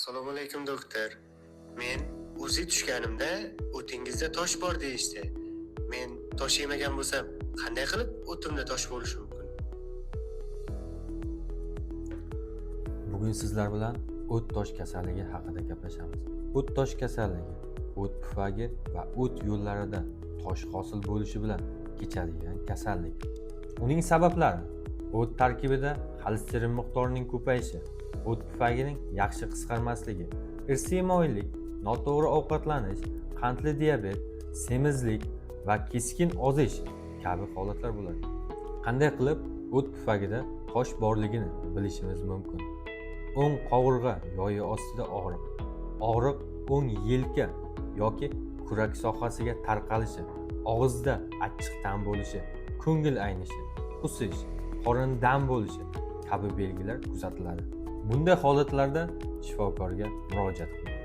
Assalomu alaykum, doktor. Men UZI tushganimda o'tingizda tosh bor deyishdi. Men tosh yemagan bo'lsam, qanday qilib o'timda tosh bo'lishi mumkin? Bugun sizlar bilan o't tosh kasalligi haqida gaplashamiz. O't tosh kasalligi o't pufagi va o't yo'llarida tosh hosil bo'lishi bilan kechadigan kasallik. Uning sabablari: o't tarkibida xolesterin miqdorining ko'payishi, o't pufagining yaxshi qisqarmasligi, irsiy moyillik, noto'g'ri ovqatlanish, qandli diabet, semizlik va keskin ozish kabi holatlar bo'ladi. Qanday qilib o't pufagida tosh borligini bilishimiz mumkin? O'ng qovurg'a yoyi ostida og'riq, og'riq o'ng yelka yoki kurak sohasiga tarqalishi, og'izda achchiq ta'm bo'lishi, ko'ngil aynishi, qusish, qorin dam bo'lishi kabi belgilar kuzatiladi. Bunday holatlarda shifokorga murojaat qiling.